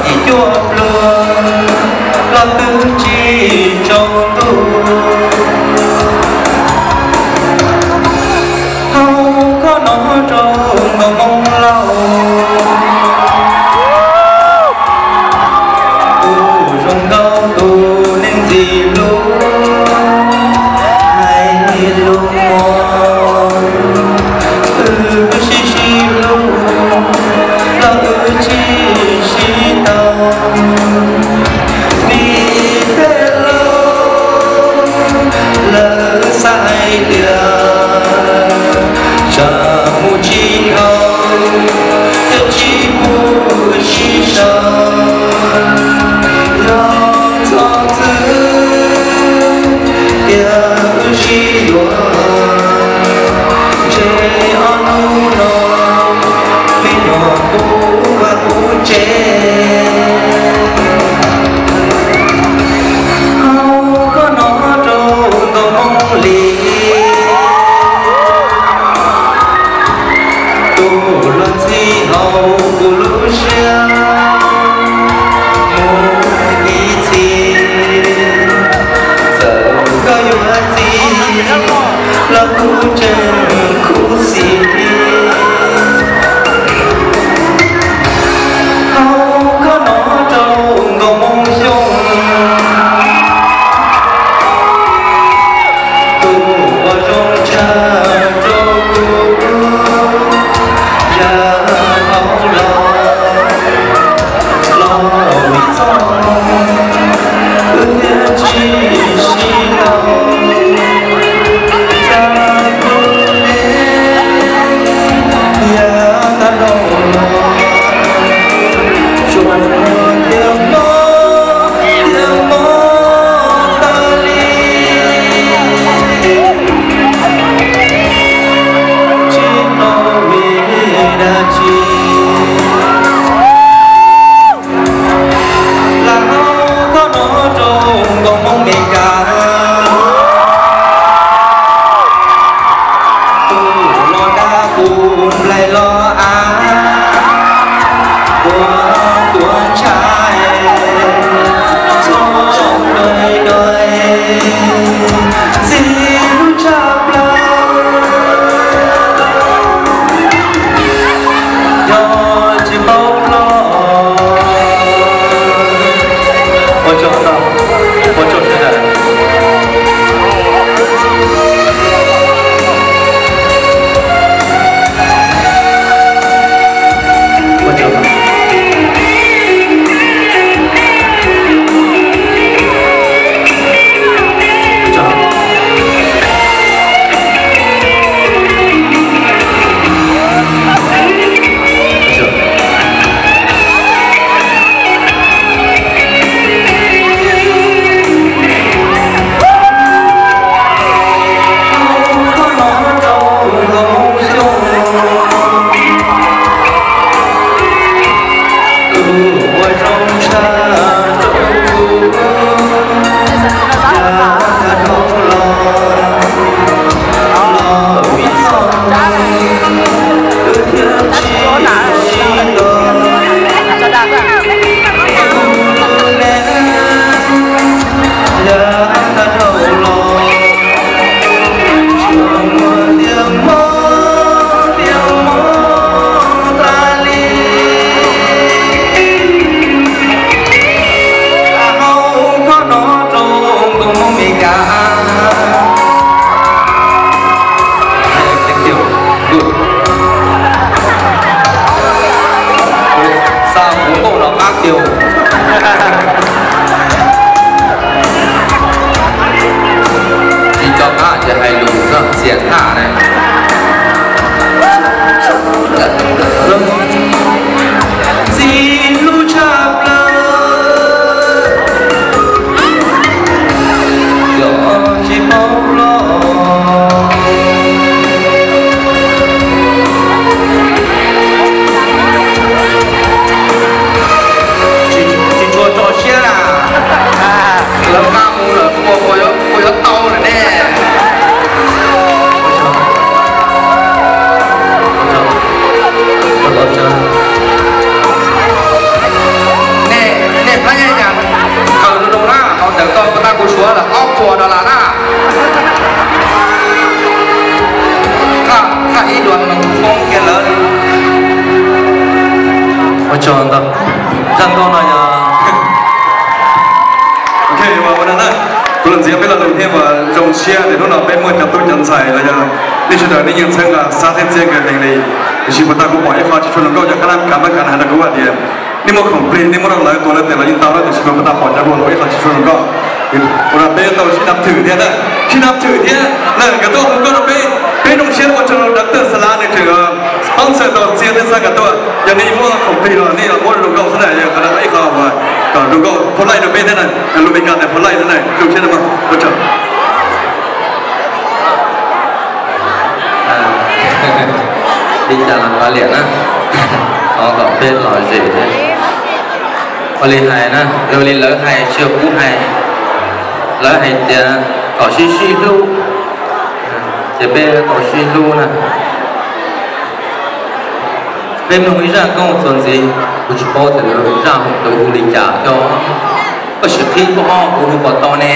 Yim cuaj pluag los twb tsis tsaus ntuj. Hauv khob no rau nkaus Hmoob laus, tus zoo nkauj tus neeg ntxim hlub, hais lus muag wb sib sib hlub los wb tsis sib tau. Vim tej laus lawv xav hais tias tsam mus tsis dhau thiab tsis pub sib sau. Yog txhob txwm tias wb sib yuav, ntshe ob hnub no me nyuam kuj vaj kuj tsev. Hauv khob no rau nkaus Hmoob Lis, tus los ntxhi hauv kuv lub siab mus ib txhis. Txawm koj yuav txiv los kuv tseem khuv xim. Hauv khob no rau nkaus Hmoob Xyooj, tus uas zoo tshaj rau kuv yav thaum los, los vim txoj hmoo wb thiaj tsis sib tau. Txaj muag me yav tag los, tsuas muaj tias mob, tias mob tas li, tsis tau vim dab tsi. Tso ntau, zaj nkauj no yog, ok, ua ua na, kuv los ntxiv peb lo lus thiab mas zoo siab tias hnub no peb muaj cov tub cov ntxhais los yog nej sawv daws nej yeej txhawb nqa Xab thiab Txiab nkawd heev li. Tiam sis puas tas kuv pom ib qho tsis tshua zoo nkauj cov qab lab kav mab kav na has rau kuv hais tias nej muaj complain, nej muab rau lawv tua lawv tes los yeej tau na, tiam sis mas puas tas pom cov hluas los ib qho tsis tshua zoo nkauj. Ua rau peb tau sib nab thwm thiab na, sib nab thwm thiab na, nkawd tuaj hu nkauj rau peb, peb zoo siab ua tsaug rau Doctor Xalav nws tseem sponsor tau Txiab thiab Xab nkawd tuaj. Yog nej muaj complain los nej los muab zoo nkauj xwb na, yog qhov no ib qho uas kom zoo nkauj phob laij rau peb thiab na, lus Meskas tias phob laij na, zoo siab na, ua tsaug. Li cas los kav liam na, thov kom peb lom zem thiab. Ua li hais na, ua li lawv hais tsis yog kuv hais, lawv hais tias kom sib sib hlub, ces peb tau sib hlub na. Peb mloog ib zaj nkauj txuas ntxiv, kuv tsis paub tias lawv zaj hu li cas thiab, koj sim qhib koj ob kuv hu puas tau ne.